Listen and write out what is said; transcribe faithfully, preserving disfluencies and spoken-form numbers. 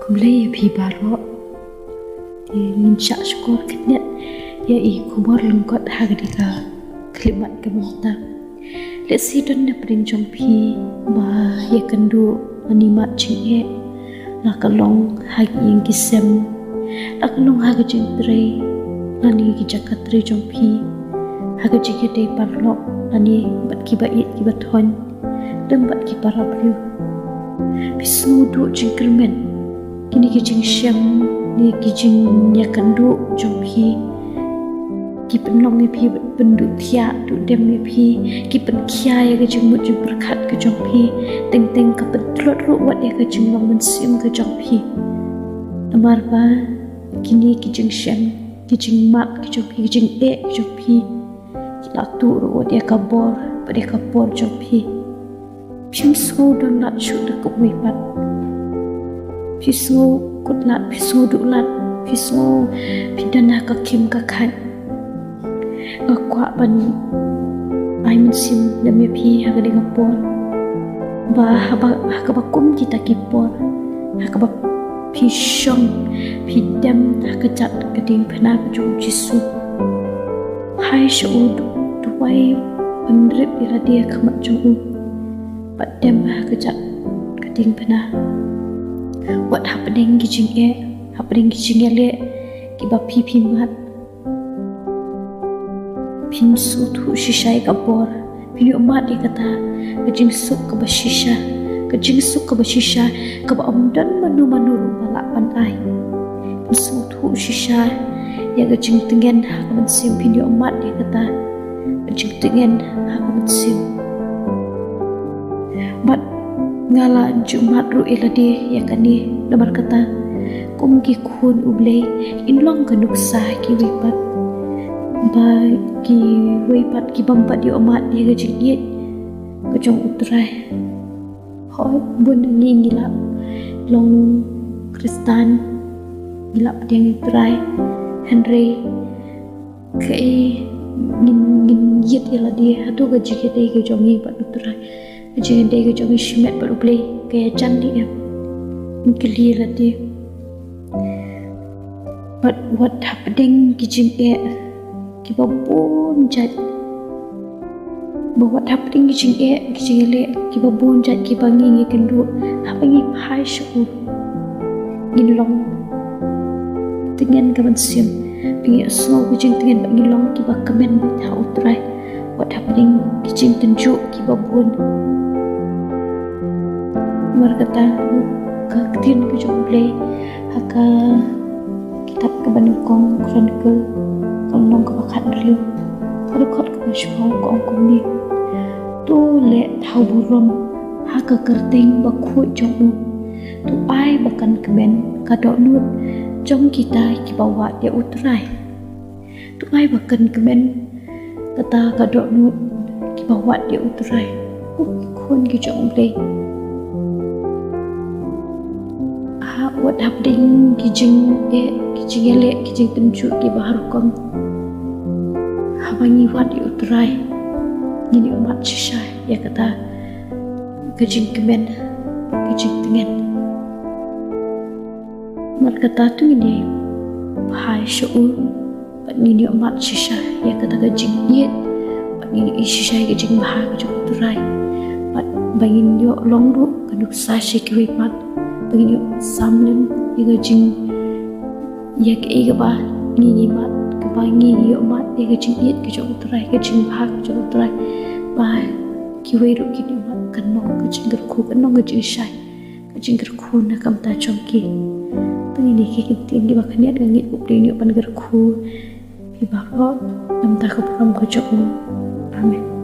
Khublei ïa phi baroh. Te ngin shah shkor khyndiat ïa i khubor lyngkot ha kane ka khyllipmat ka mynta. Lehse don na pdeng jong phi ba ïakynduh lane mad jingeh, la ka long ha ki ïing ki sem, la ka long ha ka jingtrei lane ki jaka trei jong phi, ha ka jingïadei paralok lane bad kiba ïeit kiba thoiñ, lem bad ki para briew. Phi sngew duh jingkyrmen. Kine ki jingshem ne ki jingïakynduh jong phi ki pynlong ïa phi pynduh thiah duh dem ïa phi, ki pynkhia ïa ka jingmut jingpyrkhat ka jong phi, teng teng ka pyntlot ruh wat ïa ka jinglong mynsiem ka jong phi. Namar ba kine ki jingshem, ki jingmad ka jong phi, ki jingeh ka jong phi, ki la tuh ruh wat ïa ka bor bad ïa ka por jong phi. Phim sngew don lad shuh da kawei pat. Phi sngew kut lad, phi sngew duh lad, phi sngew phi don ha ka khim ka khait. Nga kwah ban ai mynsiem lem ïa phi ha kane ka por, ba haba, ha kaba kum kita ki por, ha kaba phi shong, phi dem ha ka jait ka diengphna ka jong u Jisu, phai sha u, duwai, pynrit ïa lade ha khmat jong u, bad dem ha ka jait ka diengphna. Wat hapdeng ki jingeh, hapdeng ki jingïaleh kiba phi phi mad, phim sngewthuh shisha ïa ka bor. Phin ïoh mad ïa kata ka jingsuk kaba shisha, ka jingsuk kaba shisha kaba ym don mano mano ruh ba lah ban ai. Phin sngewthuh shisha ïa ka jingtngen ha ka mynsiem, phin ïoh mad ïa kata ka jingtngen ha ka mynsiem. Bad nga la ju mad ruh ïa lade ïa kane, namar kata kum ki khun U Blei, ngin long ka nuksa ha kiwei pat, ba kiwei pat ki bym pat ïoh mad ïa ka jingïeit ka jong U Trai. Hooid, bun ngi ngi la long Khristan, ngi la pdiang ïa U Trai, hynrei kaei ngin, ngin ïeit ïa lade? Hato ka jingïadei ka jong ngi bad U Trai, ka jingïadei ka jong ngi shimet bad U Blei ka ïajan ne em? Ngin kylli ïa lade. Bad wat hapdeng ki jingeh kiba bun jait, ba wat hapdeng ki jingeh, ki jingïaleh kiba bun jait kiba ngi ngi kynduh, haba ngi phai sha u, ngin long tngen ka mynsiem, ba ngi sngew ka jingtngen, ba ngi long kiba kmen beit ha U Trai wat hapdeng ki jingtynjuh kiba bun. Namar kata ka ktien ka jong U Blei ha ka kitab kaba nyngkong Chronicle, ka lynnong kaba khathynriew, ka dkhot kaba shiphew, ka ong kumne: To leh thaw burom ha ka kyrteng bakhuid jong u. To ai ba kan kmen ka dohnud jong kita kiba wad ïa U Trai. To ai ba kan kmen kata ka dohnud kiba wad ïa U Trai. Ko ki khun ki jong U Blei, ha, wat hapdeng ki jingeh, ki jingïaleh, ki jingtynjuh kiba har rukom, haba ngi wad ïa U Trai, ngin ïoh mad shisha ïa kata ka jingkmen, ka jingtngen. Namar kata to ngin ïa phai sha u, bad ngin ïoh mad shisha ïa kata ka jingïeit, bad ngin ïoh shisha ïa ka jingbha ka jong U Trai, bad ba ngin ïoh long ruh ka nuksa sha kiwei pat, ba ngin ïoh sam lem ïa ka jing, ïa kaei kaba ngi ngi mad, kaba ngi ngi ïoh mad ïa ka jingïeit ka jong U Trai, ka jingbha ka jong U Trai, ba kiwei ruh kin ïoh mad, kan long ka jingkyrkhu, kan long ka jingshai, ka jingkyrkhu na ka bynta jong ki. Tang ine ki ktien kiba khyndiat, nga ngeit U Blei un ïoh ban kyrkhu ïa phi baroh na ka bynta ka burom ka jong u. Amen.